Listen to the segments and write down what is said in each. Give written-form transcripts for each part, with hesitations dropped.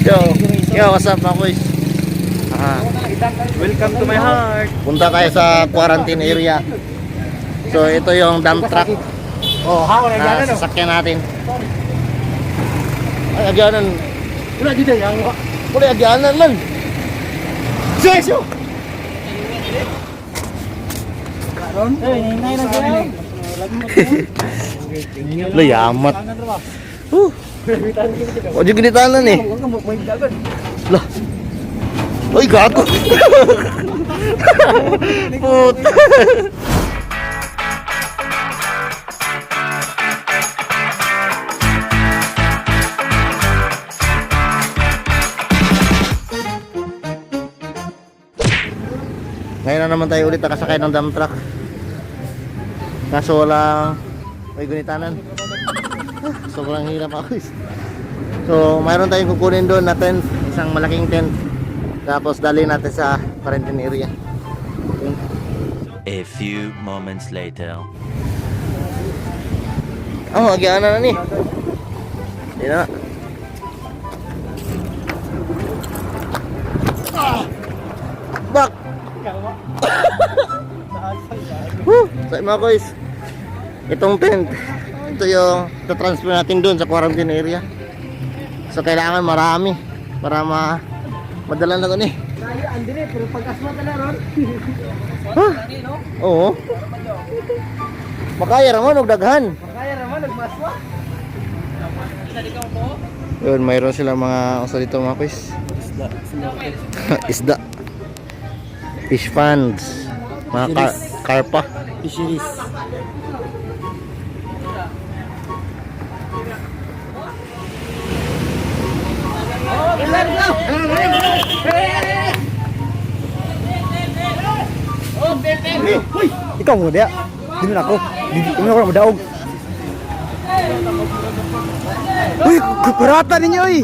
Yo, yo, what's up, mga boys? Ah, Welcome to my heart. Punta tayo sa quarantine area. So ito yung dump truck Oh, ha, wala na sasakyan natin. Ay, agyanan. Wala dito yang. Wala, agyanan man. Sesyo! Karon? Eh, hinay na siya. Layamat. Huh. Wala yung ginitanan eh. Lah. Uy, gago. Puta. Ngayon na naman tayo ulit nakasakay ng dump truck. Kaso walang may gunitanan. Ah, sobrang hirap ako eh. So, mayroon tayong kukunin doon na tent, isang malaking tent. Tapos dalhin natin sa quarantine area. A few moments later. Oh, agyaan na ni. Hindi na. Ah! Back! Woo! So, mga guys, itong tent, ito yung transfer natin doon sa quarantine area. So, kailangan marami para madala na doon eh. Tayo andire pero pag asma ta na ron. Huh? Oo. Makaya raman og daghan. Makaya ra man nagmaswa. Yun, mayroon silang mga uso dito, mga quiz. Isda. Fish funds. Mga karpa. Fisheries. Uy, ikaw mo dia. Di na ako. Di na ako madaog. Uy, kurata ninyo uy.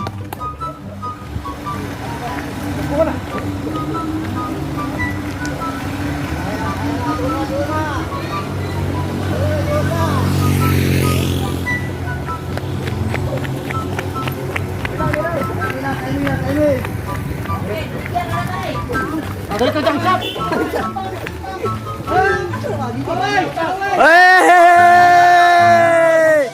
Hey!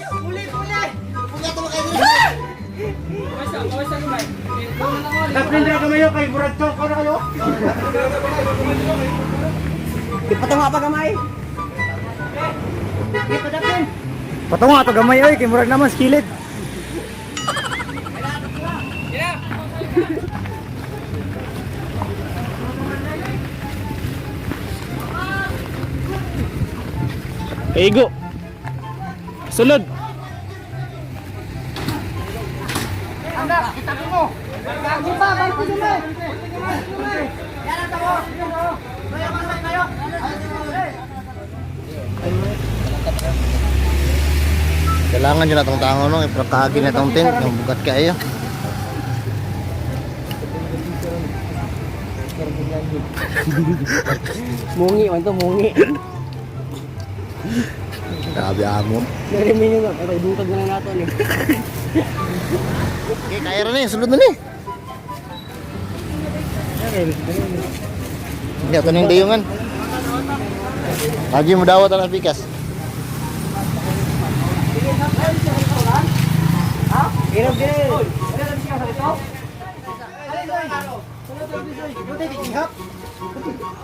Tapin na kamayo kay murag choco na kayo. Ipatunga pa gamay. Patunga to gamay oy kay murag naman skillet. Igo. Sulod. Kailangan yun atong tango no, iprakagi na itong tent, yung bugat kayo. Mungi man to, mungi. Grabe amo. Nariminin ko, pero ibungkag na lang nato ni. Okay, kaya rin eh, sulod na ni. Hindi, ito na yung dayungan. Lagi mo dawat ang pikas. Hirap din.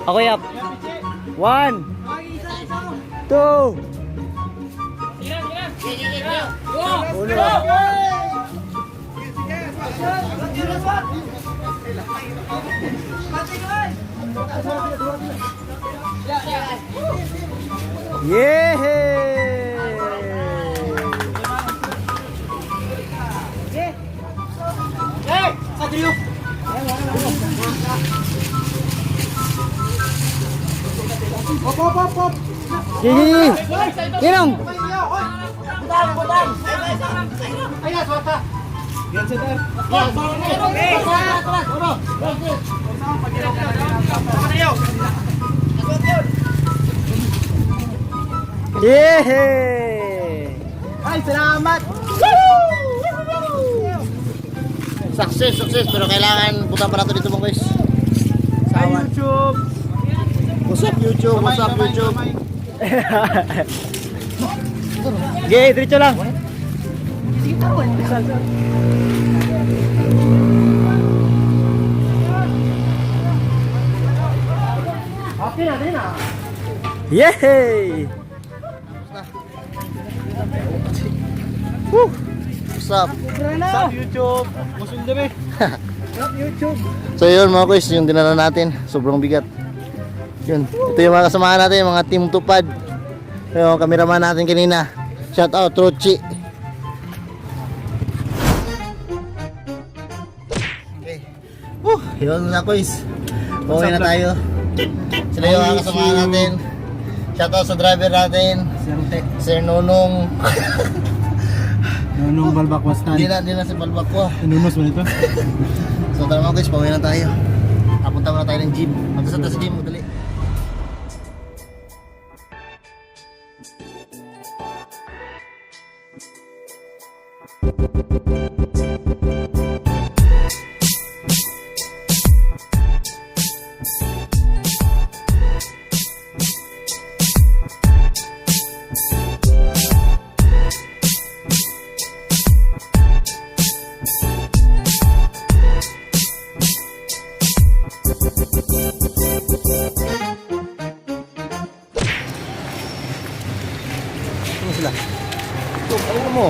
Ako yap. One. Two. Uno. Yeah! Sige! Kinong! Yeah! Ay, salamat! Success, success. Pero kailangan buta pa natin dito, mga guys. Hi, YouTube! What's up, YouTube? What's up, YouTube? Sige, diretso lang. Yay! Woo! What's up? What's up, YouTube? Musul dami. YouTube? So yun, mga guys, yung dinala natin, sobrang bigat. Yun, ito yung mga kasamahan natin, mga team tupad. Yung cameraman natin kanina. Shout out, Trochi. Okay. Woo, yun na, guys. Okay na tayo. Sila yung mga kasamahan natin. Shout out sa driver natin, Sir Nonong. Nunong Balbakwastan. Hindi na si Balbakwa. Nunos mo nito? So tara, mga guys, pauwi na tayo. Papunta muna tayo ng gym. Punta sa gym, madali. Ano sila? Ito, ano mo?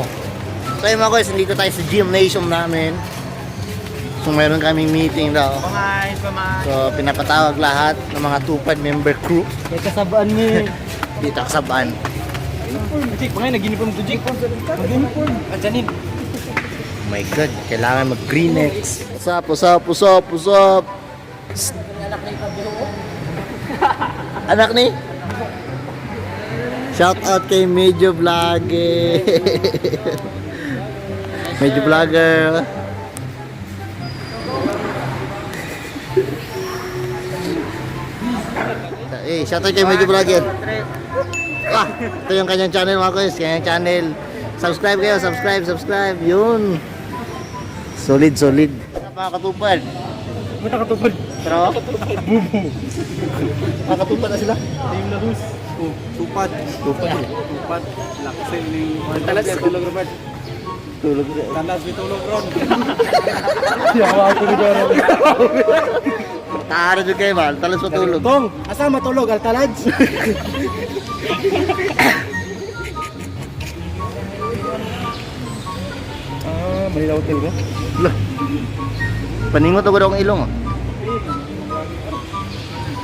So ayun, mga guys, nandito tayo sa gymnasium namin. So meron kaming meeting daw. Pamay, pamay. So pinapatawag lahat ng mga tupad member crew. Kaya kasabaan ni. Dito kasabaan. Jake, mga nag-uniform to, Jake. Mag-uniform. Ajanin. Oh my God, kailangan mag Greenex. What's up, what's up, what's up, what's up? Psst. Anak ni? Shout out kay Medyo Vlogger. Medyo Vlogger. Eh, shout out kay Medyo Vlogger. Ah, ito yung kanyang channel, mga guys, kanyang channel. Subscribe kayo, subscribe, subscribe. Yun. Solid, solid. Mga katupad. Mata katupad. Pero? Mga katupad na sila. Team Lahus. Oh, tupad. Tupad. Tupad. Laksin ni. Talas tulog Robert. Tulog. Talas may tulog ron. Yawa ako ni Jero. Taara dyan kayo, man. Talas matulog. Tong, asa matulog altalaj? Ah, Manila Hotel ba? Lah. Paningot ako daw ang ilong. Oh.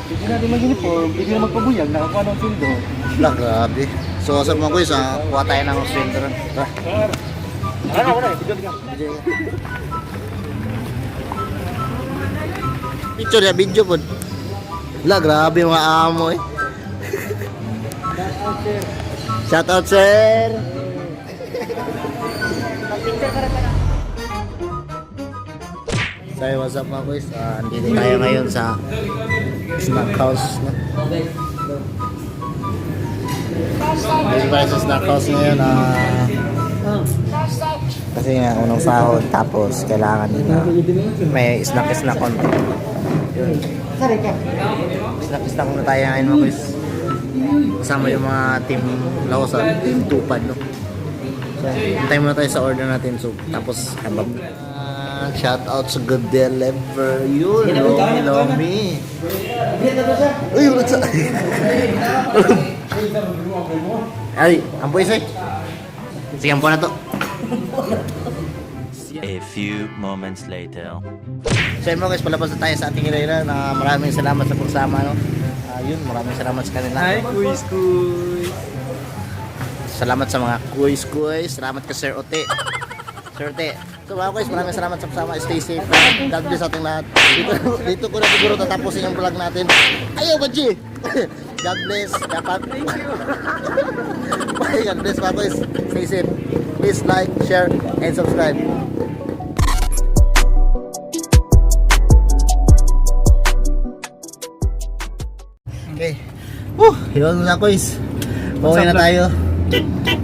Hindi natin mag-uniform, hindi na magpabuyag, nakakuha ng sweldo. Lah, grabe. So, sa mga guys, kuha tayo ng sweldo ron. Tara. Ano, wala, video ka. Picture ya, video po. Lah, grabe mga amo eh. Shout out, sir. So, what's up, mga boys? Andito tayo ngayon sa snack house. No? Dito tayo sa snack house ngayon. Kasi nga, unang sahod, tapos kailangan din na may snack-snack konti. Yun. Snack-snack muna tayo ngayon, mga boys. Kasama yung mga team Laosan, team Tupad, no? So, hintay muna tayo sa order natin. So, tapos, habang shout out sa Good Deliver. Yun, Lomi, Lomi. Uy, wala sa... Ay, ang buwis eh. Sige, ampo na to. A few moments later. So yun, mga guys, palabas na tayo sa ating hilera na maraming salamat sa pagsama, no? Yun, maraming salamat sa kanila. Hi, kuis kuis. Salamat sa mga kuys-kuys. Salamat kay Sir Ote. Sir Ote. So mga kuys, maraming salamat sa pagsama. Stay safe. God bless sa ating lahat. Dito ko na siguro tatapusin yung vlog natin. Ayaw ba, G? God bless. Dapat. Thank you. Bye. God bless, mga kuys. Stay safe. Please like, share, and subscribe. Okay. Woo! Yun na, kuys. Pauwi na tayo.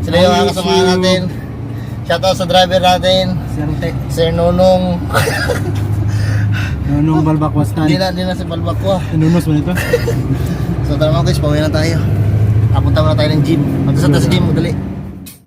Sila yung mga kasama natin. Shoutout sa driver natin, Serte. Sir Nonong. Nunong balbakwastan. Di na si Balbakwa. Nunos mo nito? So tara, mga guys, pauwi na tayo. Papunta muna tayo ng gym. Magkasat sa gym, madali.